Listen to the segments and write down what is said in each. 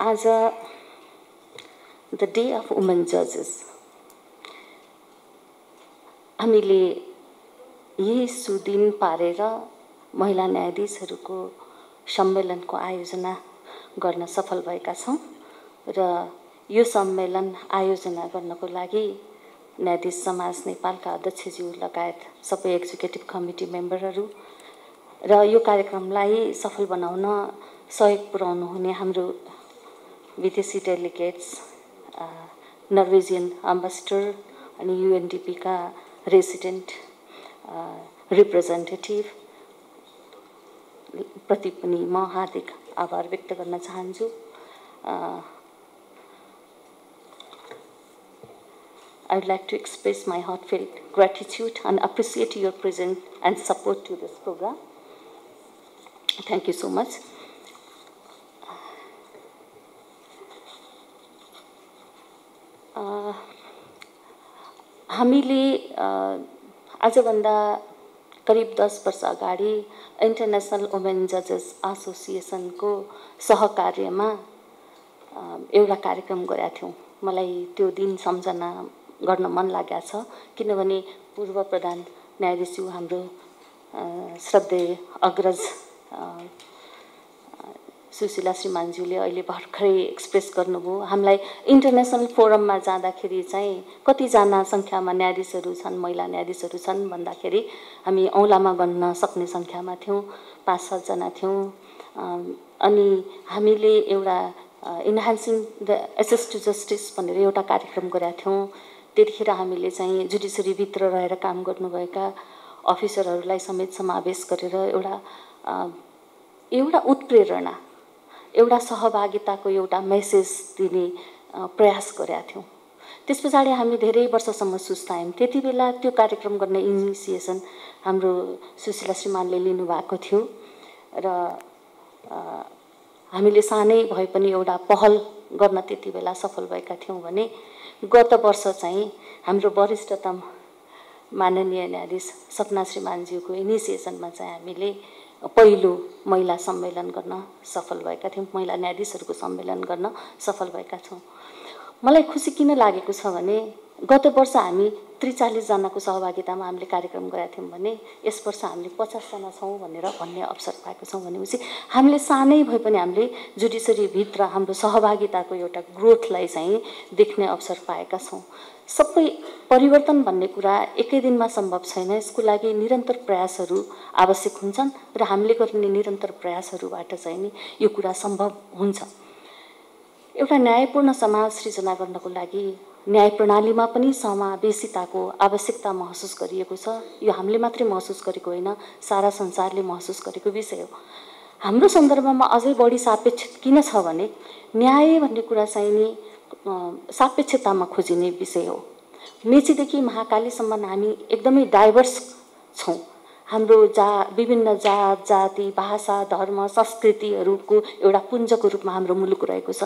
आज the day of women जजेस हामीले यही सुदिन पारेर महिला न्यायाधीशहरूको सम्मेलनको आयोजना गर्न सफल भएका छौं र यो सम्मेलन आयोजना गर्नको लागि न्यायाधीश समाज नेपालका अध्यक्षज्यू लगायत सबै एक्जिक्युटिभ कमिटी मेम्बरहरू र यो कार्यक्रमलाई सफल बनाउन सहयोग पुर्याउनु हुने हाम्रो विदेशी डेलिगेट्स, नर्वेजियन एम्बेसडर अनि UNDP का रेसिडेन्ट रिप्रेजेन्टेटिभ प्रति पनि म हार्दिक आभार व्यक्त गर्न चाहन्छु। I would like to express my heartfelt gratitude and appreciate your presence and support to this program. Thank you so much. हामीले आजभन्दा करिब 10 वर्ष अगाडि इन्टरनेशनल वुमेन जजेस एसोसिएसनको सहकार्यमा एउटा कार्यक्रम गरेका थियौं। मलाई त्यो दिन सम्झना गर्न मन लागेको छ किनभने पूर्व प्रधान न्यायाधीशज्यू हाम्रो श्रद्धेय अग्रज सुशीला श्रीमानज्यूले अहिले भर्खरै एक्सप्रेस गर्नुभयो। हामीलाई इन्टरनेशनल फोरममा जाँदाखेरि चाहिँ कतिजना संख्यामा न्यायाधीशहरू छन्, महिला न्यायाधीशहरू छन् भन्दाखेरि हामी औँलामा गन्न सक्ने संख्यामा थियौं, 5-7 जना थियौं। अनि हामीले एउटा इन्हान्सिङ द एक्सेस टु जस्टिस भनेर एउटा कार्यक्रम गरेका थियौं। त्यतिखेर हामीले चाहिँ जुडिसियरी भित्र रहेर काम गर्नुभएका अफिसरहरूलाई समेत समावेश गरेर एउटा उत्प्रेरणा, एउटा सहभागिताको एउटा मेसेज दिने प्रयास गरेका थियौं। त्यसपछि हामी धेरै वर्षसम्म सुस्तायौं। त्यतिबेला त्यो कार्यक्रम गर्ने इनिसिएसन हाम्रो सुशीला श्रीमानले लिनु भएको थियो र हामीले सानै भए पनि एउटा पहल गर्न त्यतिबेला सफल भएका थियौं भने गत वर्ष चाहिँ हाम्रो वरिष्ठतम माननीय न्यायाधीश सपना श्रीमानज्यूको इनिसिएसनमा चाहिँ हामीले पहिलो महिला सम्मेलन गर्न सफल भएका थियौं, महिला न्यायाधीशहरूको सम्मेलन गर्न सफल भएका छौं। मलाई खुसी किन लागेको छ भने गत वर्ष हामी 43 जनाको सहभागितामा हामीले कार्यक्रम गरेका थियौं भने यस वर्ष हामीले 50 जना छौं भनेर भन्ने अवसर पाएको छौं भनेपछि हामीले सानै भए पनि हामीले जुडिसियरी भित्र हाम्रो सहभागिताको एउटा ग्रोथलाई चाहिँ देख्ने अवसर पाएका छौं। सबै परिवर्तन भन्ने कुरा एकै दिनमा सम्भव छैन। यसको लागि निरन्तर प्रयासहरू आवश्यक हुन्छन् र हामीले गर्ने निरन्तर प्रयासहरूबाट चाहिँ नि यो कुरा सम्भव हुन्छ। एउटा न्यायपूर्ण समाज सृजना गर्नको लागि न्याय प्रणालीमा पनि समावेशिताको आवश्यकता महसुस गरिएको छ। यो हामीले मात्रै महसुस गरेको होइन, सारा संसारले महसुस गरेको विषय हो। हाम्रो सन्दर्भमा अझै बढी सापेक्ष किन छ भने न्याय भन्ने कुरा चाहिँ नि सापेक्षतामा खोजिने विषय हो। मेचीदेखि महाकालीसम्म हामी एकदमै डाइभर्स छौं। हाम्रो विभिन्न जात, जाति, भाषा, धर्म, संस्कृतिहरूको एउटा पुञ्जको रूपमा हाम्रो मुलुक रहेको छ।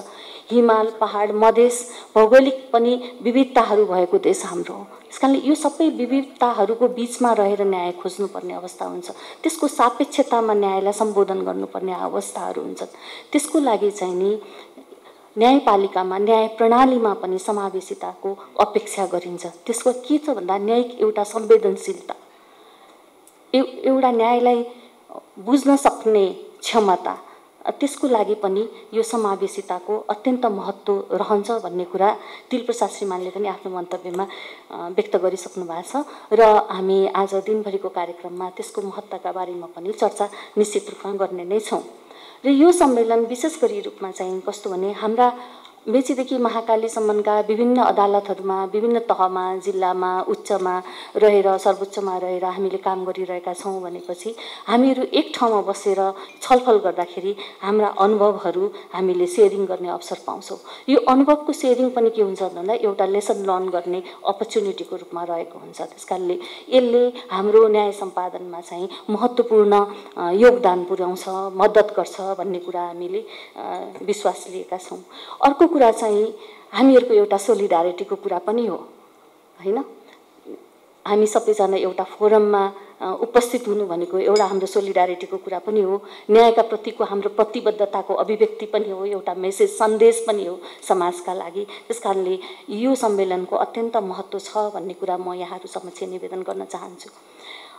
हिमाल, पहाड, मधेस, भौगोलिक पनि विविधताहरू भएको देश हाम्रो हो। त्यसकारणले यो सबै विविधताहरूको बीचमा रहेर न्याय खोज्नुपर्ने अवस्था हुन्छ। त्यसको सापेक्षतामा न्यायलाई सम्बोधन गर्नुपर्ने अवस्थाहरू हुन्छन्। त्यसको लागि चाहिँ नि न्यायपालिकामा, न्याय प्रणालीमा पनि समावेशिताको अपेक्षा गरिन्छ। त्यसको के छ भन्दा न्यायिक एउटा संवेदनशीलता, एउटा न्यायलाई बुझ्न सक्ने क्षमता, त्यसको लागि पनि यो समावेशिताको अत्यन्त महत्त्व रहन्छ भन्ने कुरा दिलप्रसाद श्रीमानले पनि आफ्नो मन्तव्यमा व्यक्त गरिसक्नु भएको छ र हामी आज दिनभरिको कार्यक्रममा त्यसको महत्त्वका बारेमा पनि चर्चा निश्चित रूपमा गर्ने नै छौं। र यो सम्मेलन विशेष गरी रूपमा चाहिँ कस्तो भने हाम्रा मेचीदेखि महाकालीसम्मका विभिन्न अदालतहरूमा, विभिन्न तहमा, जिल्लामा, उच्चमा रहेर, सर्वोच्चमा रहेर हामीले काम गरिरहेका छौं भनेपछि हामीहरू एक ठाउँमा बसेर छलफल गर्दाखेरि हाम्रा अनुभवहरू हामीले शेयरिङ गर्ने अवसर पाउँछौं। यो अनुभवको शेयरिङ पनि के हुन्छ भन्दा एउटा लेसन लर्न गर्ने अपर्च्युनिटीको रूपमा रहेको हुन्छ। त्यसकारणले यसले हाम्रो न्याय सम्पादनमा चाहिँ महत्त्वपूर्ण योगदान पुर्याउँछ, मद्दत गर्छ भन्ने कुरा हामीले विश्वास लिएका छौं। अर्को कुरा चाहिँ हामीहरूको एउटा सोलिडारिटीको कुरा पनि हो, हैन? हामी सबैजना एउटा फोरममा उपस्थित हुनु भनेको एउटा हाम्रो सोलिडारिटीको कुरा पनि हो, न्यायका प्रतिको हाम्रो प्रतिबद्धताको अभिव्यक्ति पनि हो, एउटा मेसेज सन्देश पनि हो समाजका लागि। त्यसकारणले यो सम्मेलनको अत्यन्त महत्त्व छ भन्ने कुरा म यहाँहरू समक्ष निवेदन गर्न चाहन्छु।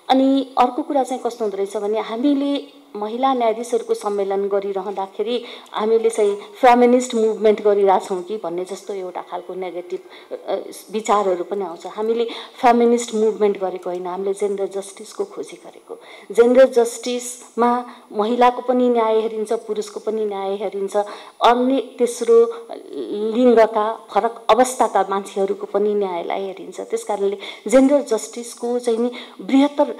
अनि अर्को कुरा चाहिँ कस्तो हुँदो रहेछ भने हामीले महिला न्यायाधीशहरूको सम्मेलन गरिरहँदाखेरि हामीले चाहिँ फेमिनिस्ट मुभमेन्ट गरिरहेछौँ कि भन्ने जस्तो एउटा खालको नेगेटिभ विचारहरू पनि आउँछ। हामीले फेमिनिस्ट मुभमेन्ट गरेको होइन, हामीले जेन्डर जस्टिसको खोजी गरेको। जेन्डर जस्टिसमा महिलाको पनि न्याय हेरिन्छ, पुरुषको पनि न्याय हेरिन्छ, अन्य तेस्रो लिङ्गका फरक अवस्थाका मान्छेहरूको पनि न्यायलाई हेरिन्छ। त्यसकारणले जेन्डर जस्टिसको चाहिँ नि बृहत्तर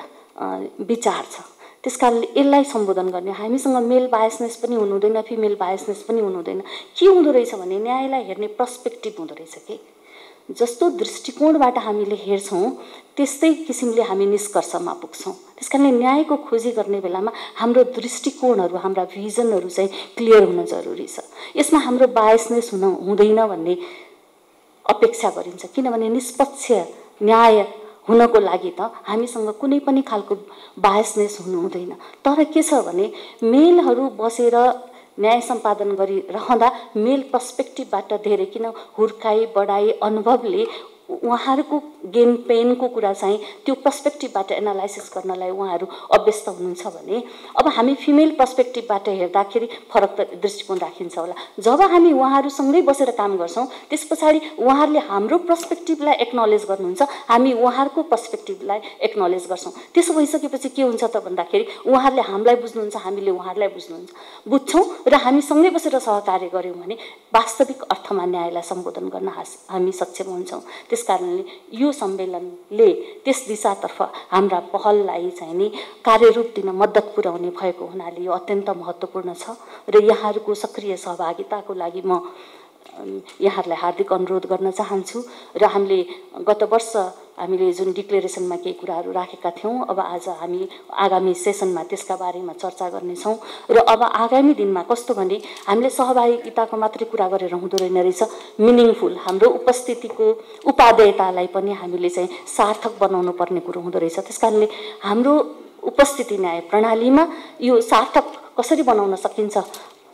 विचार छ। त्यसकारणले यसलाई सम्बोधन गर्ने, हामीसँग मेल बायसनेस पनि हुनु हुँदैन, फिमेल बायसनेस पनि हुनु हुँदैन। के हुँदो रहेछ भने न्यायलाई हेर्ने पर्सपेक्टिभ हुँदो रहेछ कि जस्तो दृष्टिकोणबाट हामीले हेर्छौँ त्यस्तै किसिमले हामी निष्कर्षमा पुग्छौँ। त्यसकारणले न्यायको खोजी गर्ने बेलामा हाम्रो दृष्टिकोणहरू, हाम्रा भिजनहरू चाहिँ क्लियर हुन जरुरी छ। यसमा हाम्रो बायसनेस हुँदैन भन्ने अपेक्षा गरिन्छ, किनभने निष्पक्ष न्याय हुनको लागि त हामीसँग कुनै पनि खालको बायसनेस हुनु हुँदैन। तर के छ भने मेलहरू बसेर न्याय सम्पादन गरिरहँदा मेल पर्सपेक्टिभबाट धेरै किन हुर्काई बढाई अनुभवले उहाँहरूको गेन पेनको कुरा चाहिँ त्यो पर्सपेक्टिभबाट एनालाइसिस गर्नलाई उहाँहरू अभ्यस्त हुनुहुन्छ भने अब हामी फिमेल पर्सपेक्टिभबाट हेर्दाखेरि फरक दृष्टिकोण राखिन्छ होला। जब हामी उहाँहरूसँगै बसेर काम गर्छौँ त्यस पछाडि उहाँहरूले हाम्रो पर्सपेक्टिभलाई एक्नोलेज गर्नुहुन्छ, हामी उहाँहरूको पर्सपेक्टिभलाई एक्नोलेज गर्छौँ। त्यसो भइसकेपछि के हुन्छ त भन्दाखेरि उहाँहरूले हामीलाई बुझ्नुहुन्छ, हामीले उहाँहरूलाई बुझ्छौँ र हामी सँगै बसेर सहकार्य गऱ्यौँ भने वास्तविक अर्थमा न्यायलाई सम्बोधन गर्न हामी सक्षम हुन्छौँ। त्यसकारणले यो सम्मेलनले त्यस दिशातर्फ हाम्रा पहललाई चाहिँ नि कार्यरूप दिन मद्दत पुर्याउने भएको हुनाले यो अत्यन्त महत्त्वपूर्ण छ र यहाँहरूको सक्रिय सहभागिताको लागि म यहाँहरूलाई हार्दिक अनुरोध गर्न चाहन्छु। र हामीले गत वर्ष हामीले जुन डिक्लेरेसनमा केही कुराहरू राखेका थियौँ, अब आज हामी आगामी सेसनमा त्यसका बारेमा चर्चा गर्नेछौँ। र अब आगामी दिनमा कस्तो भने हामीले सहभागिताको मात्रै कुरा गरेर हुँदो रहेछ, मिनिङफुल हाम्रो उपस्थितिको उपादेयतालाई पनि हामीले चाहिँ सार्थक बनाउनु पर्ने कुरो हुँदो रहेछ। त्यसकारणले हाम्रो उपस्थिति न्याय प्रणालीमा यो सार्थक कसरी बनाउन सकिन्छ,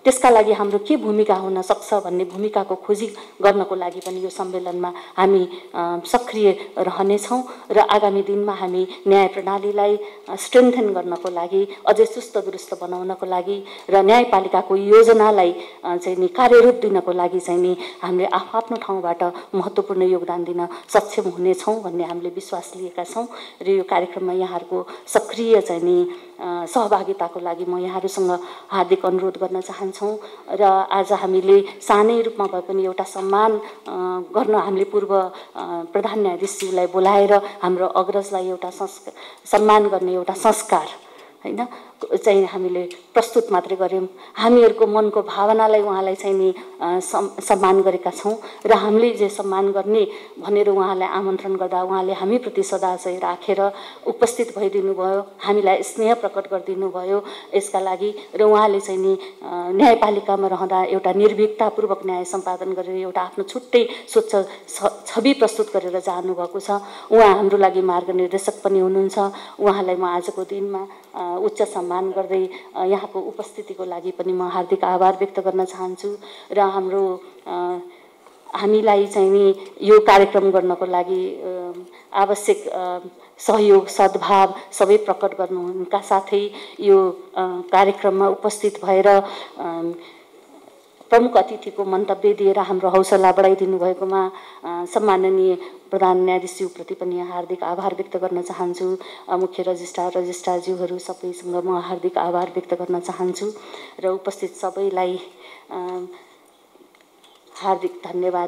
त्यसका लागि हाम्रो के भूमिका हुन सक्छ भन्ने भूमिकाको खोजी गर्नको लागि पनि यो सम्मेलनमा हामी सक्रिय रहनेछौँ। र आगामी दिनमा हामी न्याय प्रणालीलाई स्ट्रेन्थन गर्नको लागि, अझै चुस्त दुरुस्त बनाउनको लागि र न्यायपालिकाको योजनालाई चाहिँ नि कार्यरूप दिनको लागि चाहिँ नि हामीले आफ्नो ठाउँबाट महत्त्वपूर्ण योगदान दिन सक्षम हुनेछौँ भन्ने हामीले विश्वास लिएका छौँ। र यो कार्यक्रममा यहाँहरूको सक्रिय चाहिँ नि सहभागिताको लागि म यहाँहरूसँग हार्दिक अनुरोध गर्न चाहन्छौँ। र आज हामीले सानै रूपमा भए पनि एउटा सम्मान गर्न हामीले पूर्व प्रधान न्यायाधीशज्यूलाई बोलाएर हाम्रो अग्रजलाई एउटा सम्मान गर्ने एउटा संस्कार हैन चाहिँ हामीले प्रस्तुत मात्रै गर्यौं। हामीहरूको मनको भावनालाई उहाँलाई चाहिँ नि सम्मान गरेका छौं र हामीले जे सम्मान गर्ने भनेर उहाँलाई आमन्त्रण गर्दा उहाँले हामीप्रति सदा चाहिँ राखेर उपस्थित भइदिनु भयो, हामीलाई स्नेह प्रकट गरिदिनु भयो। यसका लागि र उहाँले चाहिँ नि न्यायपालिकामा रहँदा एउटा निर्भीकतापूर्वक न्याय सम्पादन गरेर एउटा आफ्नो छुट्टै स्वच्छ छवि प्रस्तुत गरेर जानुभएको छ। उहाँ हाम्रो लागि मार्गनिर्देशक पनि हुनुहुन्छ। उहाँलाई म आजको दिनमा उच्च सम्मान गर्दै यहाँको उपस्थितिको लागि पनि म हार्दिक आभार व्यक्त गर्न चाहन्छु। र हाम्रो हामीलाई चाहिँ नि यो कार्यक्रम गर्नको लागि आवश्यक सहयोग सद्भाव सबै प्रकट गर्नुका साथै यो कार्यक्रममा उपस्थित भएर प्रमुख अतिथिको मन्तव्य दिएर हाम्रो हौसला बढाइदिनु भएकोमा सम्माननीय प्रधान न्यायाधीशज्यूप्रति पनि हार्दिक आभार व्यक्त गर्न चाहन्छु। मुख्य रजिस्ट्रारज्यूहरू सबैसँग म हार्दिक आभार व्यक्त गर्न चाहन्छु र उपस्थित सबैलाई हार्दिक धन्यवाद।